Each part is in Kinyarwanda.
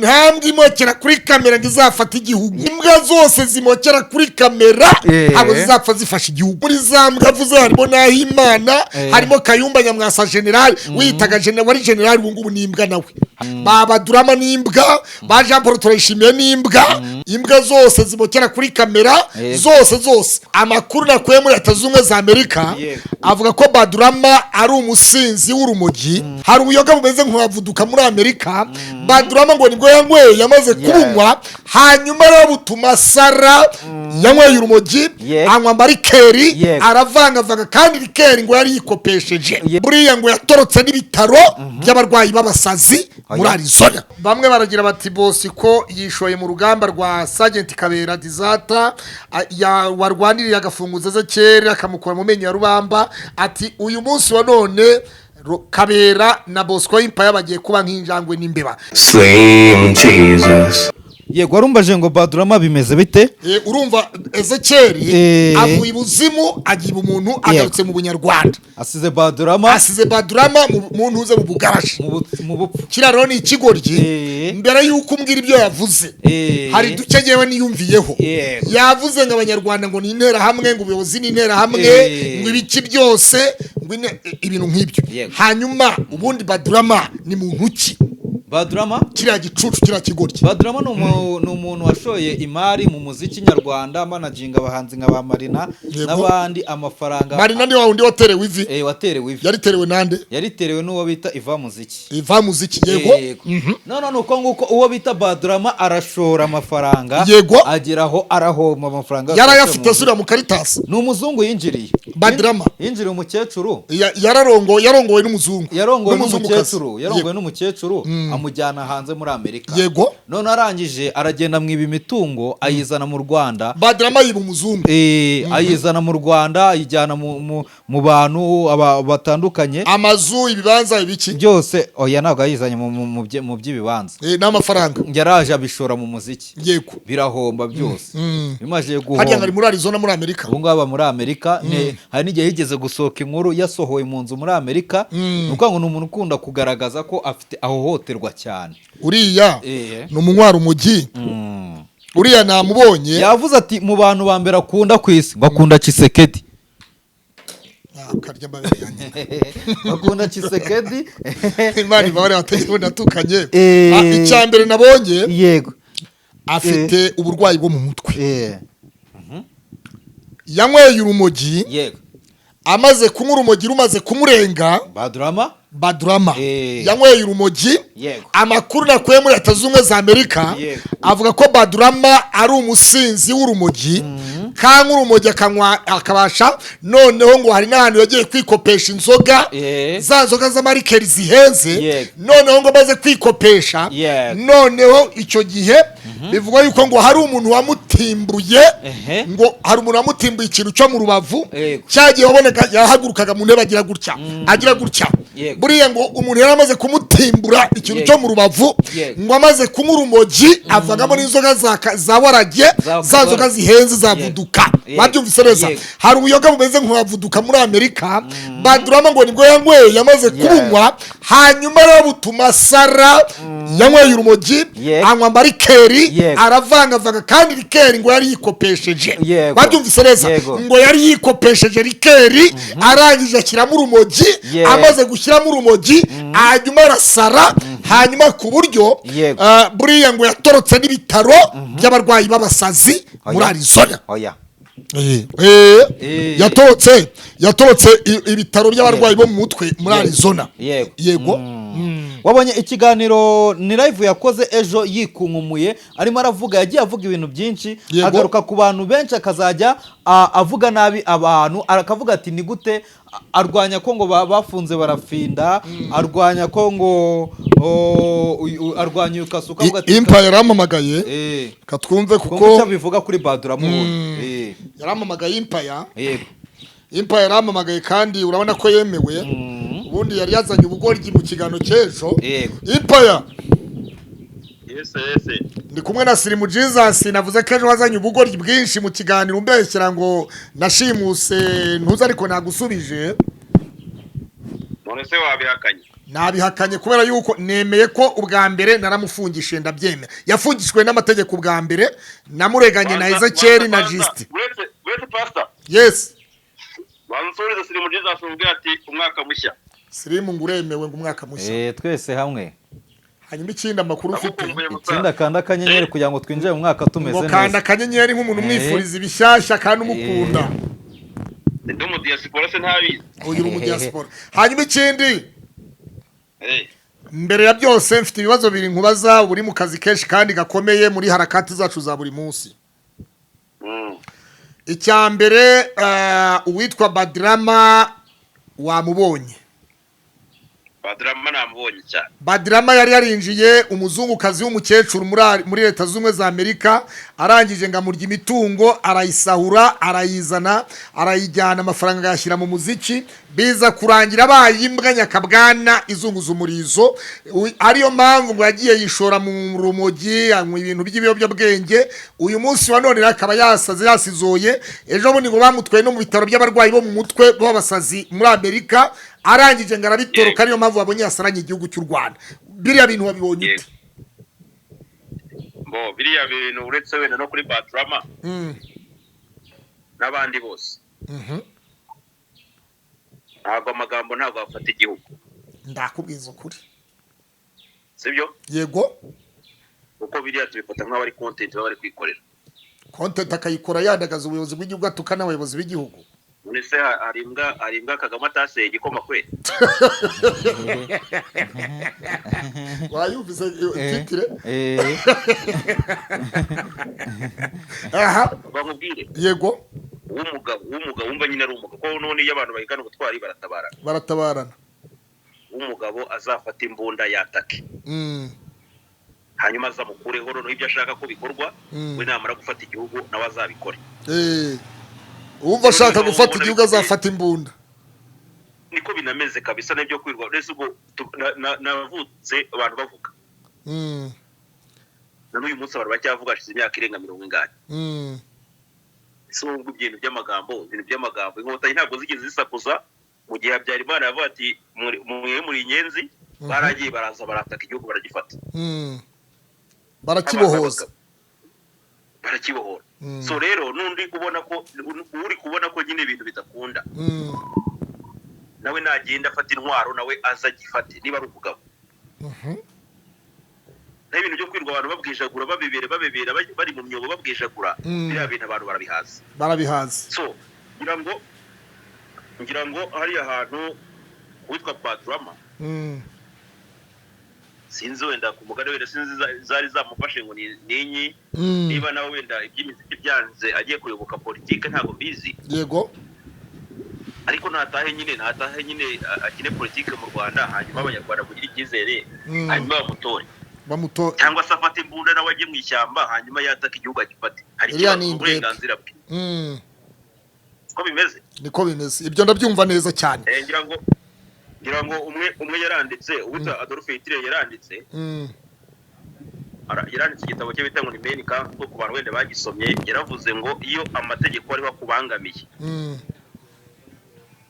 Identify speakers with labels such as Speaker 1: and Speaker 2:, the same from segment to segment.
Speaker 1: Nta mbwa imokera kuri kamera ngo izafate igihugu. Imbwa zose zimokera kuri kamera ntabwo zizapfa zifashe igihugu. Muri za mbwa avuze harimo Nahimana, harimo Kayumba Nyamwasa, general wiyitaga wari general, ubu ngubu ni imbwa nawe. Ba Badurama ni imbwa, ba Jean Paul Turayishimiye ni imbwa. Imbwa zose zimokera kuri kamera, zose zose. Amakuru nakuye muri Leta Zunze Ubumwe za Amerika avuga ko Badurama ari umusinzi w'urumogi. Hari ubuyoga bumeze nk'uwavuduka muri Amerika. Badurama ngo nibwo yanyweye, yamaze kubunywa, hanyuma rero butuma sara. Yanyweye urumogi, anywa amarikeri, aravangavanga, kandi liqueur ngo yari yikopesheje. Buriya ngo yatorotse n'ibitaro by'abarwayi b'abasazi muri Arizona. Bamwe baragira bati: "Bosco yishoye mu rugamba rwa Sergeant Kabera Dizata warwaniriye agafunguzo ze kera akamukura mu menyo ya rubamba." Ati: "Uyu munsi wa none Kabera na Bosco Empire bagiye kuba nk'injangwe n'imbeba."
Speaker 2: Slim Jesus.
Speaker 3: Yego, warumbaje ngo Badurama bimeze bite?
Speaker 1: Urumva Ezekeri avuye ibuzimu agiye umuntu, agarutse mu bunyarwanda.
Speaker 3: Asize Badurama.
Speaker 1: Asize Badurama mu ntuze, mu bugaraje.
Speaker 3: Mu bupfu.
Speaker 1: Kiriya rero ni ikigoryi. Mbere y'uko umbwira ibyo yavuze, hari duke ngewe niyumviyeho. Yavuze ngo abanyarwanda ngo ni interahamwe, ngo ubuyobozi ni interahamwe, ngo ibiki byose, ngo ibintu nk'ibyo. Hanyuma ubundi Badurama ni muntu ki?
Speaker 3: Badurama?
Speaker 1: Kiriya gicucu, kiriya kigoryi.
Speaker 3: Badurama ni umuntu washoye imari mu muziki nyarwanda, managinga abahanzi nka ba Marina n'abandi amafaranga.
Speaker 1: Marina ni wa wundi waterewe ivi?
Speaker 3: Waterewe ivi.
Speaker 1: Yariterewe nande?
Speaker 3: Yariterewe n'uwo bita Iva Muziki.
Speaker 1: Iva Muziki, yego.
Speaker 3: Yego. None ni uko nguko uwo bita Badurama arashora amafaranga, ageraho arahomba amafaranga yose.
Speaker 1: Yarayafite asubira mu Karitasi.
Speaker 3: Ni umuzungu yinjiriye.
Speaker 1: Badrama.
Speaker 3: Yinjiriye umukecuru.
Speaker 1: Yarongowe n'umuzungu.
Speaker 3: Yarongowe
Speaker 1: N'umuzungukazi.
Speaker 3: n'umukecuru, yarongowe n'umukecuru, amujyana hanze muri Amerika. None arangije aragenda amwiba imitungo, ayizana mu Rwanda.
Speaker 1: Badrama yiba umuzungu.
Speaker 3: Ayizana mu Rwanda, ayijyana mu bantu batandukanye.
Speaker 1: Amazu, ibibanza, ibiki.
Speaker 3: Byose. Oya, ntabwo yayizanye mu by'ibibanza.
Speaker 1: N'amafaranga.
Speaker 3: Yaraje abishora mu muziki, birahomba byose. Bimaze
Speaker 1: Harya ngo
Speaker 3: guhomba,
Speaker 1: ari muri Arizona, muri Amerika.
Speaker 3: Ubu ngubu aba muri Amerika. Hari n'igihe yigeze gusohoka inkuru yasohowe mu nzu muri Amerika. Ni ukuvuga ngo ni umuntu ukunda kugaragaza ko afite ahohoterwa cyane.
Speaker 1: Uriya ni umunywara umugi. Uriya namubonye.
Speaker 3: Yavuze ati mu bantu ba mbere akunda ku isi, ngo akunda Tshisekedi.
Speaker 1: Ah, karya amabere yanjye.
Speaker 3: Akunda Tshisekedi.
Speaker 1: Imana ibabare bategeko natukanye. Ah, icya mbere nabonye, afite uburwayi bwo mu mutwe. Yanyweye urumogi. Amaze kunywa urumogi, rumaze kumurenga.
Speaker 3: Badurama.
Speaker 1: Badurama yanyweye urumogi. Amakuru nakuye muri Leta Zunze Ubumwe za Amerika avuga ko Badurama ari umusinzi w'urumogi, kanywa urumogi akanywa akabasha. Noneho ngo hari n'ahantu yagiye kwikopesha inzoga, za nzoga z'ama liqueur zihenze. Noneho ngo amaze kwikopesha, noneho icyo gihe bivugwa yuko ngo hari umuntu wamutimbuye, ngo hari umuntu wamutimbuye ikintu cyo mu rubavu. Cyagiye wabonaga yahagurukaga mu ntebe agira gutya, agira gutya. Buriya ngo umuntu yari amaze kumutimbura ikintu cyo mu rubavu. Ngo amaze kunywa urumogi avagamo n'inzoga za warage, za nzoga zihenze za vuduka. Babyumvise neza?
Speaker 3: Yego.
Speaker 1: Hari ubuyoga bumeze nk'uwavuduka muri Amerika. Badurama ngo nibwo yanyweye, yamaze kubunywa, hanyuma rero butuma sara. Yanyweye urumogi, anywa ama liqueur, aravangavanga, kandi liqueur ngo yari yikopesheje. Babyumvise neza?
Speaker 3: Yego.
Speaker 1: Ngo yari yikopesheje liqueur, arangije ashyiramo urumogi. Amaze gushyiramo urumogi, hanyuma arasara, hanyuma ku buryo buriya ngo yatorotse n'ibitaro by'abarwayi b'abasazi muri
Speaker 3: Oya.
Speaker 1: Arizona.
Speaker 3: Oya.
Speaker 1: Yatorotse ibitaro by'abarwayi bo mu mutwe muri Arizona. Yego.
Speaker 3: Wabonye ikiganiro ni live yakoze ejo yikunkumuye, arimo aravuga, yagiye avuga ibintu byinshi, agaruka ku bantu benshi, akazajya avuga nabi abantu, akavuga ati ni gute arwanya ko ngo bafunze barafinda, arwanya ko ngo arwanya uyu Kasuka, avuga ati
Speaker 1: Impa yarampamagaye. Katwumve
Speaker 3: kuko
Speaker 1: kuko
Speaker 3: icyo bivuga kuri Badura
Speaker 1: yarampamagaye Impaya. Impa yarampamagaye, kandi urabona ko yemewe. Ubundi yari yazanye ubugoryi mu kiganiro cy'ejo. Impaya.
Speaker 4: Yes.
Speaker 1: Ndi kumwe na Sirimu Jesus. Navuze ko ejo wazanye ubugoryi bwinshi mu kiganiro, umbeshyira ngo nashimuse ntuzi, ariko nagusubije.
Speaker 4: None se wabihakanye?
Speaker 1: Nabihakanye kubera yuko nemeye ko ubwa mbere naramufungishije, ndabyemera, yafungishijwe n'amategeko ubwa mbere namureganye na Ezekiel na Justin.
Speaker 4: Uretse pastor.
Speaker 1: Yes.
Speaker 4: Bansubize Sirimu Jesus, ubwira ati umwaka mushya.
Speaker 1: Sirimu ngo uremewe, ngo umwaka mushya.
Speaker 3: Eh, twese hamwe.
Speaker 1: Hanyuma ikindi, amakuru ufite?
Speaker 4: Ndagukumbuye, musaza.
Speaker 3: Ikindi, akanda akanyenyeri kugira ngo twinjire mu mwaka tumeze
Speaker 1: Ngo kanda
Speaker 3: neza.
Speaker 1: akanyenyeri nk'umuntu umwifuriza ibishyashya kandi umukunda.
Speaker 4: Ndi mu diaspora se, ntabizi?
Speaker 1: Uyu uri mu diaspora. Hanyuma ikindi, mbere ya byose mfite ibibazo bibiri nkubaza. Uri mu kazi kenshi kandi gakomeye muri harakati zacu za buri munsi. Icya mbere, uwitwa Badrama wamubonye?
Speaker 4: Badrama namubonye cyane.
Speaker 1: Badrama yari yarinjiye umuzungukazi w'umukecuru muri Leta Zunze Ubumwe za Amerika, arangije ngo amurya imitungo, arayisahura, arayizana, arayijyana, amafaranga ayashyira mu muziki, biza kurangira abaye imbwa nyakabwana izunguza umurizo. Ariyo mpamvu ngo yagiye yishora mu rumogi, anywa ibintu by'ibiyobyabwenge. Uyu munsi wa none rero akaba yasaze, yasizoye. Ejo bundi ngo bamutwaye no mu bitaro by'abarwayi bo mu mutwe b'abasazi muri Amerika, arangije ngo arabitoroka. Ariyo mpamvu babonye yasaranye igihugu cy'u Rwanda. Biriya bintu wabibonye ute?
Speaker 4: Bo biriya bintu, uretse wenda no kuri Badrama n'abandi bose, ntabwo amagambo, ntabwo afata igihugu.
Speaker 1: Ndakubwiza ukuri.
Speaker 4: Sibyo?
Speaker 1: Yego.
Speaker 4: Kuko biriya tubifata nk'abari content baba bari kwikorera.
Speaker 1: Content akayikora yandagaza ubuyobozi bw'igihugu, atuka n'abayobozi b'igihugu.
Speaker 4: None se hari imbwa Kagame ataseye igikoma kwe?
Speaker 1: Wayumvise titre?
Speaker 3: Eh.
Speaker 1: Aha.
Speaker 4: Bamubwire.
Speaker 1: Yego.
Speaker 4: W'umugabo wumva nyine ari umugabo, kuko none iyo abantu bahigana ubutwari baratabarana.
Speaker 1: Baratabarana.
Speaker 4: W'umugabo azafata imbunda yatake, hanyuma azamukureho. Noneho ibyo ashaka ko bikorwa, we namara gufata igihugu nawe azabikore.
Speaker 1: Uwumva ashaka gufata igihugu azafata imbunda.
Speaker 4: Niko binameze kabisa, n'ibyo kwirwa uretse ubwo navutse abantu bavuga, na n'uyu munsi abantu baracyavuga, hashize imyaka irenga mirongo ingahe. Si ubwo ibintu by'amagambo, Inkotanyi ntabwo zigeze zisakuza mu gihe Habyarimana yavuga ati mwe muri inyenzi. Baragiye, baraza, barataka igihugu, baragifata.
Speaker 1: Barakibohoza.
Speaker 4: Barakibohora. So rero n'undi ubona ko uri kubona ko nyine ibintu bidakunda, nawe nagenda afata intwaro, nawe aza agifate niba ari umugabo. Naho ibintu byo kwirirwa abantu babwijagura, babibere babibera, bari mu myobo babwijagura, biriya bintu abantu barabihaza.
Speaker 1: Barabihaza.
Speaker 4: So ngira ngo hariya hantu witwa Badrama, sinzi wenda ku mugani wenda sinzi zari zamufashe ngo ni ninyi, niba nawe wenda iby'imiziki byanze agiye kuyoboka politike, ntabwo mbizi. Ariko natahe nyine akine politike mu Rwanda, hanyuma Abanyarwanda kugira icyizere, hanyuma bamutore.
Speaker 1: Bamuto.
Speaker 4: Cyangwa se afate imbunda nawe ajye mu ishyamba, hanyuma yataka igihugu agifate. Hari
Speaker 1: Iriya
Speaker 4: ikibazo
Speaker 1: ni
Speaker 4: mu
Speaker 1: imbwebwe.
Speaker 4: burenganzira bwe. Uko bimeze.
Speaker 1: Niko bimeze, ibyo ndabyumva neza cyane.
Speaker 4: Ngira ngo umwe yaranditse, uwitwa Adolf Hitler yaranditse, yaranditse igitabo cye bita ngo ni Mein Kampf, ku bantu wenda bagisomye. Yaravuze ngo iyo amategeko ariho akubangamiye,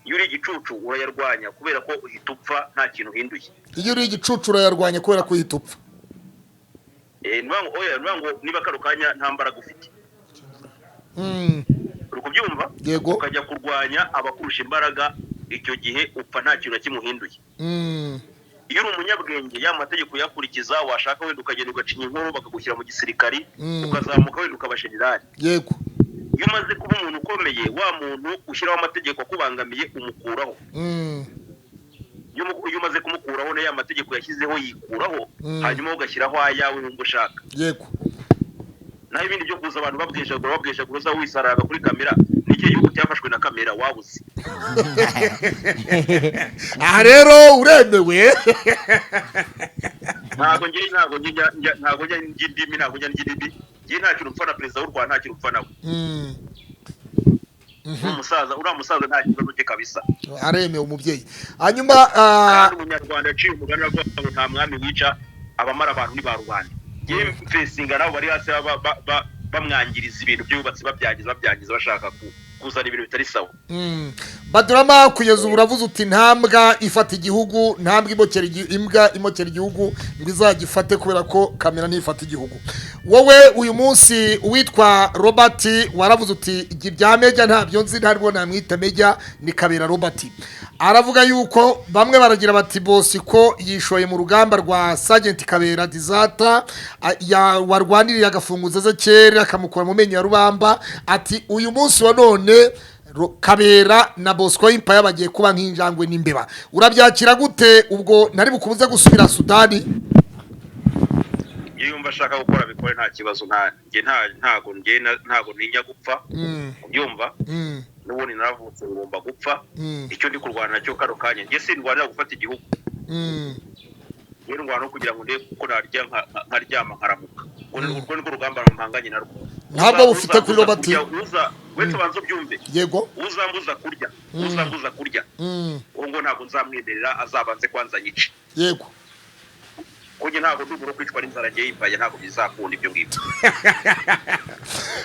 Speaker 4: iyo uri igicucu urayarwanya kubera ko uhita upfa nta kintu uhinduye.
Speaker 1: Iyo uri igicucu urayarwanya kubera ko uhita upfa.
Speaker 4: Ni ukuvuga ngo oya, ni ukuvuga ngo niba kano kanya nta mbaraga ufite, uri kubyumva?
Speaker 1: Yego.
Speaker 4: Ukajya kurwanya abakurusha imbaraga, icyo gihe upfa nta kintu na kimwe uhinduye. Iyo uri umunyabwenge, ya mategeko uyakurikiza, washaka wenda ukagenda ugacinya inkuru, bakagushyira mu gisirikari, ukazamuka wenda ukaba generali. Iyo umaze kuba umuntu ukomeye, wa muntu ushyiraho amategeko akubangamiye umukuraho. Iyo umaze kumukuraho, na ya mategeko yashyizeho yikuraho, hanyuma ugashyiraho ayawe wumva ushaka. Naho ibindi byo kuza abantu babwijagura, babwijagura, uza wisaraga kuri kamera, ni ikihe gihugu cyafashwe na kamera wabuze?
Speaker 1: Aha rero uremewe.
Speaker 4: Ntabwo njya njya indimi, ntabwo njya njya indimi. Njye nta kintu mpfa na perezida w'u Rwanda, nta kintu mpfa nawe. Umusaza, uriya musaza nta kibazo cye kabisa.
Speaker 1: Aremewe umubyeyi. Hanyuma
Speaker 4: Kandi Umunyarwanda yaciye umugani aravuga ngo nta mwami wica abamara abantu ni ba rubanda. Njye mfesinga nabo bari hasi bamwangiriza ibintu byubatse, babyangiza, babyangiza, bashaka kuzana ibintu bitari sawa.
Speaker 1: Badrama, kugeza ubu uravuze uti nta mbwa ifata igihugu, nta mbwa imokera imbwa imokera igihugu ngo izagifate, kubera ko kamera ntifata igihugu. Wowe uyu munsi uwitwa Robert waravuze uti ibya Meja ntabyo nzi, ntabwo namwita Meja, ni Kabera Robert. Aravuga yuko bamwe baragira bati Bosco yishoye mu rugamba rwa Sergeant Kabera Dizata warwaniriye agafunguzo ze kera akamukura mu menyo ya rubamba. Ati uyu munsi wa none Kabera na Bosco Empire bagiye kuba nk'injangwe n'imbeba. Urabyakira gute? Ubwo ntari bukubuze gusubira Sudani?
Speaker 4: Iyo yumva ashaka gukora bikore, nta kibazo. Nta njye nta ntago njye ntago ntinya gupfa, ubyumva? N'ubundi naravutse ngomba gupfa. Icyo ndi kurwana nacyo kano kanya, njye sindwanira gufata igihugu. Njye ndwana no kugira ngo ndebe kuko narya nkaryama nkaramuka. Urwo ni rwo rugamba mpanganye narwo.
Speaker 1: Ntabwo bufite kuri Robert.
Speaker 4: Wese ubanza ubyumve.
Speaker 1: Yego.
Speaker 4: Uzambuza kurya, uzambuza kurya, uwo ngo ntabwo nzamwemerera, azabanze kwanza nyice. Kuko njye ntabwo ndubura kwicwa n'inzara, ngiye yimbaye, ntabwo bizakunda ibyo ngibyo.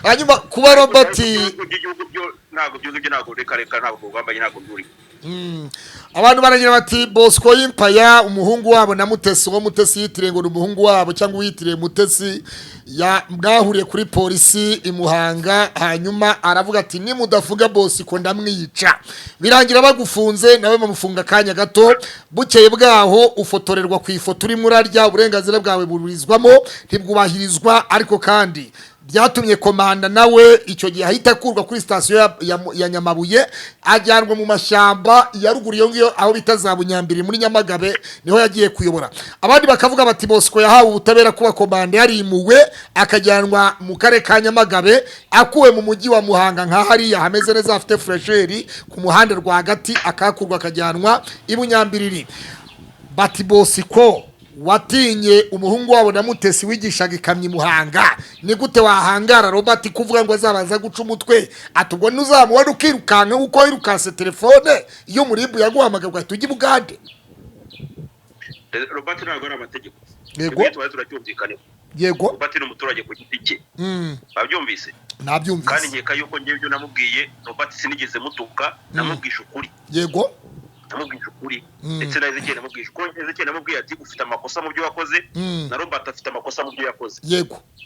Speaker 1: Hanyuma kuba Robert
Speaker 4: Igihugu byo ntabwo ibyo ngibyo, ntabwo, reka reka, ntabwo urugamba njye ntabwo nduri.
Speaker 1: Abantu baragira bati Bosco Empire, umuhungu wabo na Mutesi, uwo Mutesi yitiriye ngo ni umuhungu wabo cyangwa uwitiriye Mutesi, ya mwahuriye kuri polisi i Muhanga, hanyuma aravuga ati nimudavuga Bosco ndamwica. Birangira bagufunze, nawe bamufunga akanya gato. Bukeye bwaho ufotorerwa ku ifoto urimo urarya, uburenganzira bwawe buburizwamo, ntibwubahirizwa. Ariko kandi byatumye komanda nawe icyo gihe ahita akurwa kuri sitasiyo ya Nyamabuye, ajyanwa mu mashyamba ya ruguru iyo ngiyo aho bita za Bunyambiri muri Nyamagabe, niho yagiye kuyobora. Abandi bakavuga bati Bosco yahawe ubutabera kuba komanda yarimuwe akajyanwa mu karere ka Nyamagabe, akuwe mu mujyi wa Muhanga nka hariya hameze neza hafite fraîcheur ku muhanda rwagati, akahakurwa akajyanwa i Bunyambiriri. Bati Bosco watinye umuhungu wabo na Mutesi wigishaga ikamyo i Muhanga, ni gute wahangara Robert kuvuga ngo azabanza guca umutwe? Ati ubwo ntuzamubona ukirukanka nkuko wirukanse telefone iyo muribu yaguhamagaye ugahita ujya i Bugande.
Speaker 4: Robert ntabwo ari amategeko.
Speaker 1: Yego.
Speaker 4: Ibyo tubaye turacyumvikana. Robert ni umuturage ku giti cye. Babyumvise? Kandi
Speaker 1: Nabyumvise.
Speaker 4: nkeka yuko ngewe ibyo namubwiye Robert sinigeze mutuka, namubwisha ukuri. Namubwije ukuri. Ndetse na Ezekiel namubwije ukuri. Ezekiel namubwiye ati ufite amakosa mu byo wakoze, na Robert afite amakosa mu byo yakoze.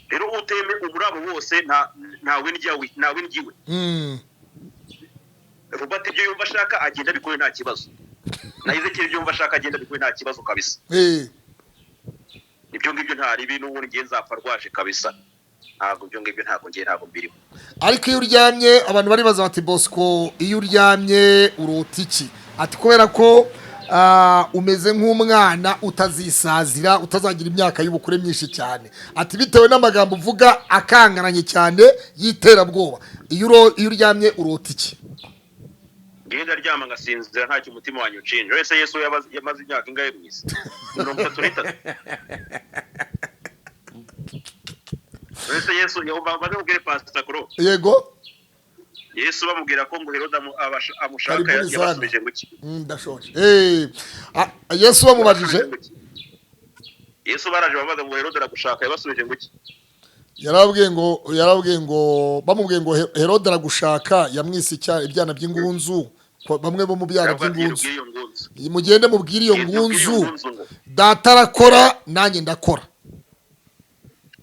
Speaker 4: Rero uteme muri abo bose nta ntawe ndyawe, ntawe ndyiwe. Robert ibyo yumva ashaka agenda abikore, nta kibazo. Na Ezekiel ibyo yumva ashaka agenda abikore, nta kibazo kabisa. Ibyo ngibyo nta ribi, n'ubundi ngiye nzapfa rwaje kabisa. Ntabwo ibyo ngibyo, ntabwo ngiye, ntabwo mbirimo.
Speaker 1: Ariko iyo uryamye abantu baribaza bati Bosco iyo uryamye urota iki? Ati kubera ko umeze nk'umwana utazisazira, utazagira imyaka y'ubukure myinshi cyane. Ati bitewe n'amagambo uvuga akangaranye cyane y'iterabwoba, iyo uryamye urota iki?
Speaker 4: Ngiye ndaryama ngasinzira, ntacyo umutima wanjye unshinja. Wese Yesu yamaze imyaka ingahe mu isi? 33. Wese Yesu maze mubwire Pastor Kuro.
Speaker 1: Yego.
Speaker 4: Yesu bamubwira ko ngo Herode amushaka,
Speaker 1: Karibuni sana.
Speaker 4: yabasubije ngo iki?
Speaker 1: Ndashoje. Yesu bamubajije
Speaker 4: Yesu baraje babaza ngo Herode aragushaka, yabasubije ngo iki?
Speaker 1: Yarababwiye ngo bamubwiye ngo Herode aragushaka, yamwise ibyana by'ingunzu, bamwe bo mu byana
Speaker 4: Yaravuga ati,
Speaker 1: by'ingunzu.
Speaker 4: "Ubwire iyo ngunzu."
Speaker 1: Mugende mubwire iyo
Speaker 4: Genda ubwire iyo
Speaker 1: ngunzu,
Speaker 4: ngunzu ngo
Speaker 1: data arakora nanjye ndakora.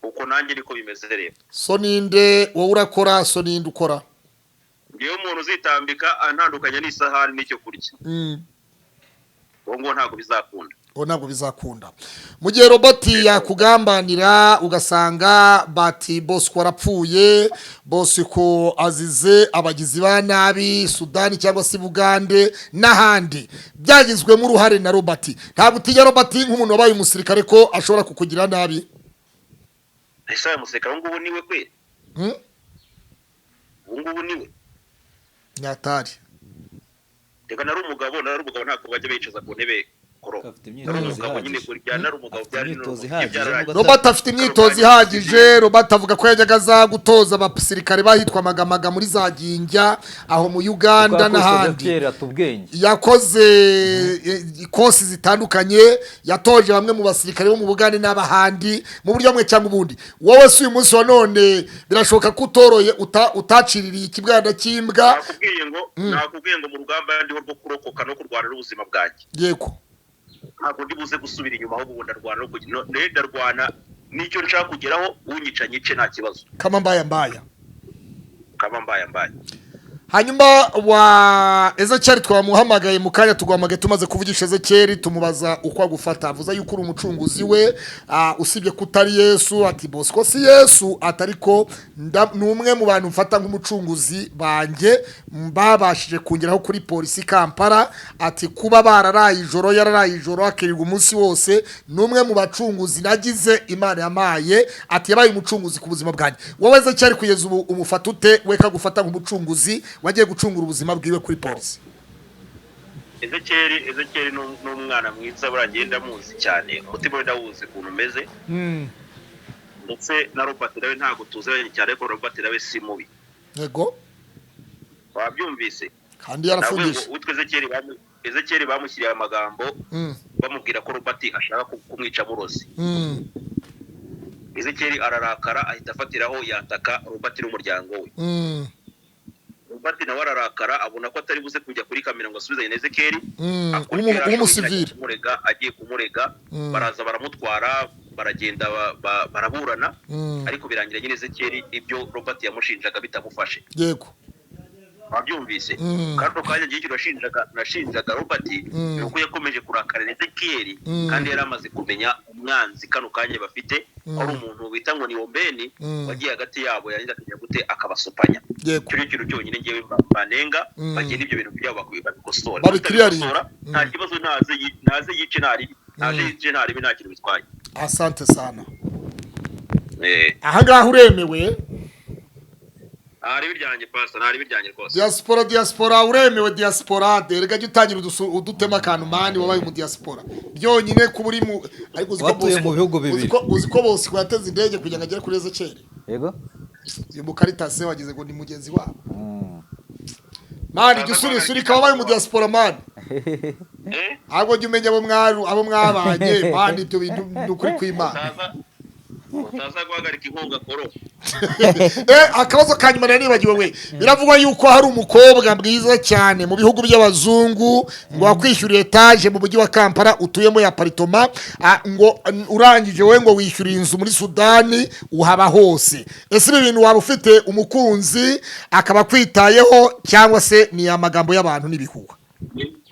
Speaker 4: Uko nanjye niko bimeze rero.
Speaker 1: So ninde wowe urakora, so ninde ukora?
Speaker 4: Ngewe umuntu uzitambika antandukanya n'isahani n'icyo kurya, uwo nguwo ntabwo bizakunda.
Speaker 1: Uwo ntabwo bizakunda. Mu gihe Robert yakugambanira ugasanga bati Bosco arapfuye, Bosco azize abagizi ba nabi Sudani cyangwa se Bugande n'ahandi, byagizwemo uruhare na Robert, ntabwo utinya Robert nk'umuntu wabaye umusirikare ko ashobora kukugira nabi?
Speaker 4: Ese ayo musirikare ubu ngubu niwe kwe? Ubu ngubu niwe.
Speaker 1: Nyatari.
Speaker 4: Reka, nari umugabo, nari umugabo, ntabwo bajya bicaza ku ntebe. Koro.
Speaker 3: Afite
Speaker 4: Ari
Speaker 3: imyitozo
Speaker 4: umugabo nyine
Speaker 3: ihagije.
Speaker 4: byana ari umugabo
Speaker 3: Afite
Speaker 4: byari
Speaker 3: imyitozo
Speaker 4: n'umugabo,
Speaker 3: ihagije,
Speaker 4: byararangiye.
Speaker 3: nubwo
Speaker 1: Robert afite imyitozo ihagije. Robert avuga ko yajyaga aza gutoza abasirikare bahitwa Magamaga muri za Ginjya aho mu Uganda n'ahandi.
Speaker 3: Kera tubwenge.
Speaker 1: Yakoze ikosi zitandukanye, yatoje bamwe mu basirikare bo mu Bugande n'abahandi mu buryo bumwe cyangwa ubundi. Wowe si uyu munsi wa none birashoboka ko utoroye utaciririye ikibwana cy'imbwa?
Speaker 4: Nakubwiye ngo mu rugamba ndiho rwo kurokoka no kurwana n'ubuzima bwanjye, ntabwo ndi buze gusubira inyuma, ahubwo ubu ndarwana no kugira ndarwana n'icyo nshaka kugeraho. Unyica nyice, nta kibazo.
Speaker 1: Kama mbaya mbaya.
Speaker 4: Kaba mbaye mbaye.
Speaker 1: Hanyuma wa Ezekeri twamuhamagaye mu kanya, tuguhamagaye tumaze kuvugisha Ezekeri, tumubaza uko agufata, avuze yuko uri umucunguzi we, usibye ko utari Yesu. Ati Bosco si Yesu, ati ariko ni umwe mu bantu mfata nk'umucunguzi banjye babashije kongeraho kuri polisi Kampala. Ati kuba bararaye ijoro, yararaye ijoro akirirwa umunsi wose, ni umwe mu bacunguzi nagize Imana yamaye. Ati yabaye umucunguzi ku buzima bwanjye. Wowe Ezekeri, kugeza ubu umufata ute, we kagufata nk'umucunguzi wagiye gucungura ubuzima bwiwe kuri polisi?
Speaker 4: Ezekeri ni umwana mwiza. Buriya ngenda ndamuzi cyane, umutima we ndawuzi ukuntu umeze. Ndetse na Robert nawe ntabwo tuziranye cyane, ariko Robert nawe si mubi. Wabyumvise?
Speaker 1: Kandi
Speaker 4: Navuze ngo
Speaker 1: yarafungije.
Speaker 4: Uwitwa Ezekeri bamushyiriye amagambo, bamubwira ko Robert ashaka kumwica burozi. Ezekeri ararakara, ahita afatiraho yataka Robert n'umuryango we. Robert nawe ararakara, abona ko atari buze kujya kuri kamera ngo asubizanye na Ezekeri. Akora icyo yari ashoboye,
Speaker 1: W'umusivili.
Speaker 4: agiye kumurega, baraza baramutwara, baragenda baraburana, ariko birangira nyine Ezekeri ibyo Robert yamushinjaga bitamufashe. Wabyumvise? Kano kanya ngiye nashinjaga Robert ni uko yakomeje kurakarira Ezekiyeli, kandi yari amaze kumenya umwanzi kano kanya bafite, ari umuntu bita ngo ni Ombeni, wagiye hagati yabo, yarangiza akajya gute, akabasopanya. Icyo ni ikintu cyonyine ngewe banenga. Bagenda ibyo bintu byabo babikosora.
Speaker 1: Babikiriyaringe.
Speaker 4: Batabikosora, nta kibazo, naze yice ntaribi, naze yice ntaribi, nta kintu bitwaye.
Speaker 1: Asante sana. Ahangaha uremewe.
Speaker 4: Ntaribi ryanjye, pastor, ntaribi ryanjye rwose.
Speaker 1: Diaspora, diaspora, uremewe diaspora. Rega jya utangira udutema akantu man, wabaye mu diaspora byonyine kuba uri mu, ariko uzi ko
Speaker 3: Watuye mu bihugu bibiri.
Speaker 1: Uzi ko Bosco yateze indege kugira ngo agere kuri Ezekeri?
Speaker 3: Yego.
Speaker 1: Uyu mukaritasi wagize ngo ni mugenzi wabo man. Jya usura isurika, wabaye mu diaspora man.
Speaker 4: Eh.
Speaker 1: Ahubwo jya umenya abo mwaru, abo mwabanye man. Ibyo bintu ni ukuri kw'Imana.
Speaker 4: Utaza guhagarika inkunga, koro.
Speaker 1: Akabazo ka nyuma nari nibagiwe we. Biravugwa yuko hari umukobwa mwiza cyane mu bihugu by'abazungu ngo wakwishyuriye etaje mu mujyi wa Kampala utuyemo ya appartement, ngo urangije we ngo wishyuriye inzu muri Sudani, uhaba hose. Ese ibi bintu waba ufite umukunzi akaba akwitayeho, cyangwa se ni amagambo y'abantu n'ibihuha?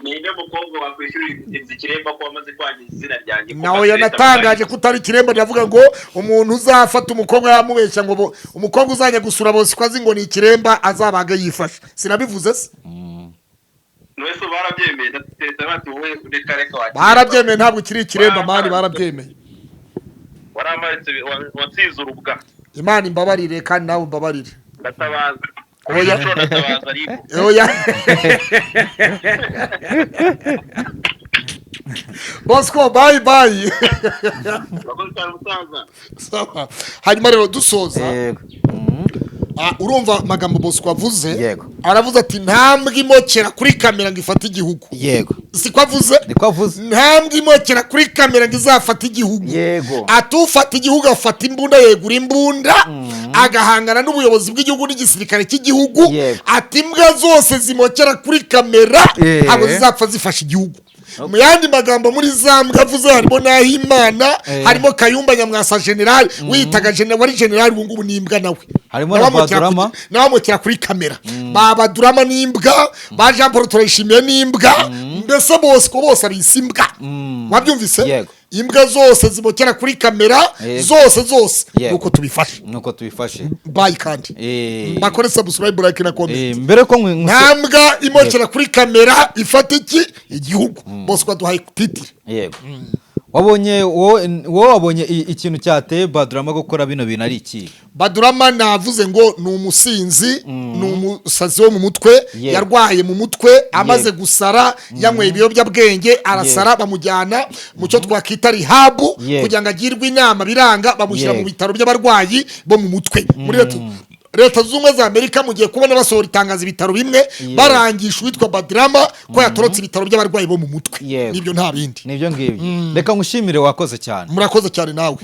Speaker 4: Ninde mukobwa wakwishyura inzu ikiremba, ko wamaze kwangiza izina ryanjye?
Speaker 1: Nawe yanatangaje ko utari ikiremba. Ndavuga ngo umuntu uzafata umukobwa yamubeshya ngo umukobwa uzajya gusura Bosco azi ngo ni ikiremba, azabaga yifashe. Sinabivuze se?
Speaker 4: Mwese barabyemeye, ndatekereza bati wowe reka reka wakiremba.
Speaker 1: Barabyemeye, ntabwo ukiri ikiremba man, barabyemeye.
Speaker 4: Waramaritse, wansize urubwa.
Speaker 1: Imana imbabarire, kandi nawe umbabarire.
Speaker 4: Ndatabaza.
Speaker 1: Oya.
Speaker 4: Inshuro ndatabaza RIB.
Speaker 1: Oya Bosco, bye bye.
Speaker 4: Urakoze cyane, umusaza.
Speaker 1: Sawa. Hanyuma rero dusoza,
Speaker 3: Yego.
Speaker 1: Urumva amagambo Bosco avuze?
Speaker 3: Yego.
Speaker 1: Aravuze ati ntambwe imokera kuri kamera ngo ifate igihugu. Siko avuze?
Speaker 3: Niko avuze.
Speaker 1: Ntambwe imokera kuri kamera ngo izafate igihugu. Atufata igihugu afata imbunda, yegura imbunda, agahangana n'ubuyobozi bw'igihugu n'igisirikare cy'igihugu. Ati imbwa zose zimokera kuri kamera ntabwo zizapfa zifashe igihugu. Mu yandi magambo, muri za mbwa avuze harimo Nahimana, harimo Kayumba Nyamwasa general wiyitaga general, wari general, ubu ngubu ni imbwa nawe.
Speaker 3: Harimo na
Speaker 1: Nawe amukira
Speaker 3: Badurama.
Speaker 1: Nawe amukira kuri kamera, ba Badurama n'imbwa, ba Jean Paul Turayishimiye n'imbwa, mbese bose ko bose abise imbwa. Wabyumvise?
Speaker 3: Yego.
Speaker 1: Imbwa zose zimokera kuri kamera, zose zose. Nuko tubifashe.
Speaker 3: Nuko tubifashe.
Speaker 1: Bye kandi bakore subscribe, like na comment.
Speaker 3: Mbere ko
Speaker 1: Nta mbwa imokera kuri kamera ifata iki igihugu. Bose baduhaye titre.
Speaker 3: Yego, wabonye wowe wabonye ikintu cyateye Badurama gukora bino bintu ari iki?
Speaker 1: Badurama navuze ngo ni umusinzi, ni umusazi wo mu mutwe. Yarwaye mu mutwe amaze gusara, yanyweye ibiyobyabwenge arasara, bamujyana mu cyo twakita rehab kugira ngo agirwe inama, biranga, bamushyira mu bitaro by'abarwayi bo mu mutwe muri Leta Zunze Ubumwe za Amerika. Mugiye kubona basohora itangazo, ibitaro bimwe barangisha uwitwa Badrama ko yatorotse ibitaro by'abarwayi bo mu mutwe. Nibyo, nta bindi.
Speaker 3: Nibyo ngibyo. Reka ngushimire, wakoze cyane.
Speaker 1: Murakoze cyane nawe.